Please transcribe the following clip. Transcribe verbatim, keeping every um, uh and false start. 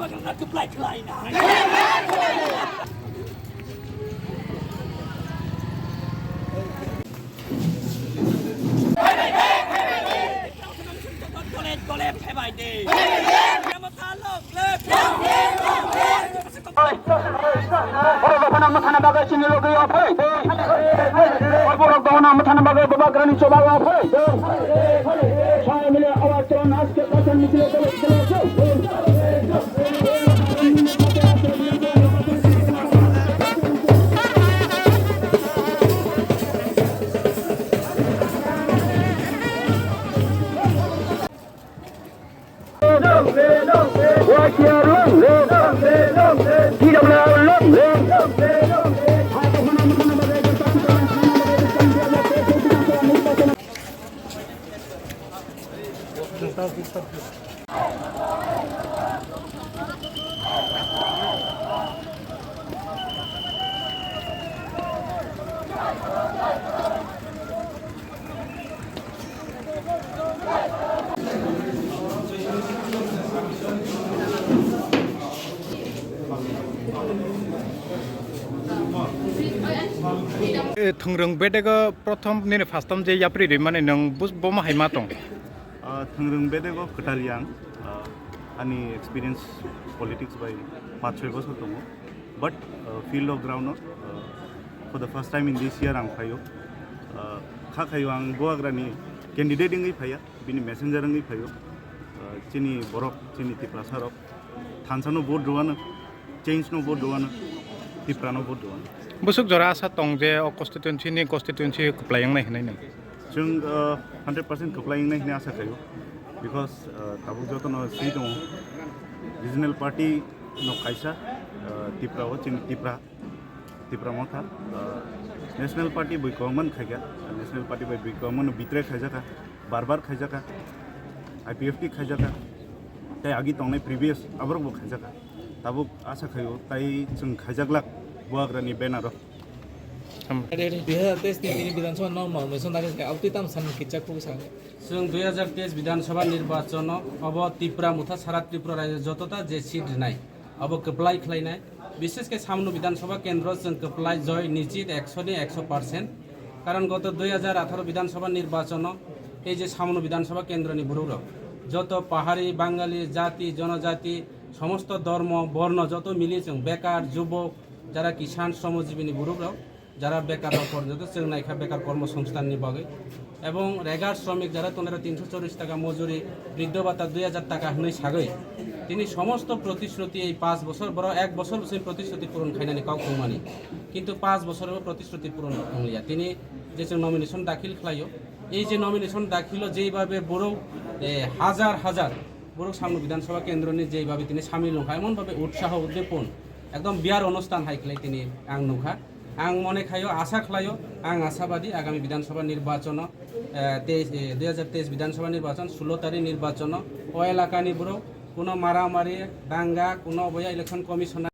Reply khlaina. Dole dole phebai de. Motha lok lok. Borok dophano mwthana bagwi chini logi o phalai. Borok dophano mwthana bagwi bubagrani choba o phalai. Sami mile awaz tulan ajke pachan michile dole dole. Eh, thwngrwng bedego prothom nini first time je yapri rimani nwng bus-, bomo hai ma tong? Ah, thwngrwng bedego kwtal yang, ah, ani experience politics bai panch choi bosor tongo. But, ah, field of ground o, ah, for the first time in this year ang phaio. Ah, kha khaio ang Bubagrani candidate wngwi phaiya, bini messenger wngwi phaio. Ah, chini borok, chini Tiprasa rok thansa no vote rwano, change no vote rwano, Tipra no vote rwano. Bwswk jora asa tong je o constituency ni constituency kwplai wngnai hinwi nw? Chwng, uh, hundred percent kwplai wngnai hinwi asa khaio, because, uh, tabuk jotono swi tongo, regional party no kaisa, uh, Tipra o chini Tipra, Tipra Motha, uh, National Party bui kwbangma no khaikha, National Party bai bui kwbangma no betray khaijakha, bar bar khaijakha, I P F T khaijakha, tei agi tongnai previous aborok bo khaijakha. Tabuk asa khaio, tai chwng khaijaklak Bubagrani banner o. Dui hajar teis ni tini Bidhan Sabha no nomination dakhil khe, aboni tamo san kichak kuk sa. Chwng dui hajar teis Bidhan Sabha nirbachon o obo Tipra Motha sara Tripura rajyo jotota je seat rwnai, obo kwplai khlainai. Bishesh khe Samno Bidhan Sabha kendro chwng kwplai joy nichit ekso ni ekso percent. Karon goto dui hajar atharo Bidhan Sabha nirbachon o ei je Samno Bidhan Sabha kendro ni borok rok joto pahari, Bangali, jati, jonojati, somosto dhormo, borno joto mili chwng bekar, jubok, jara kisan, sromojibini borok rok, jara bekar rok porjonto chwng naikha bekar kormo songsthan ni bagwi, ebong rega sromik jara tongnai rok tinso chollish taka mojuri, briddo bhata dui hajar taka hwnwi sagwi tini somosto protishruti ei panch bochor, borok ek bochor bwswk protishruti puron khainani kok tongmani, kintu panch bochor o protishruti puron wngliya. Tini je chwng nomination dakhil khlaio, ei je nomination dakhilo jeibabe borok, eh, hajar hajar borok Samno Bidhan Sabha kendroni jeibabe tini samil wngkha, emon babe utsaho uddipon ekdom biyar onusthan hai khlai tini ang nukha. Ang mone khaio, asa khlaio, ang asabadi agami Bidhan Sabha nirbachono, eh, teis, eh, dui hajar teis Bidhan Sabha nirbachon, sulo tarik nirbachono o elakani borok kuno maramari, danga, kuno oboya election commissioner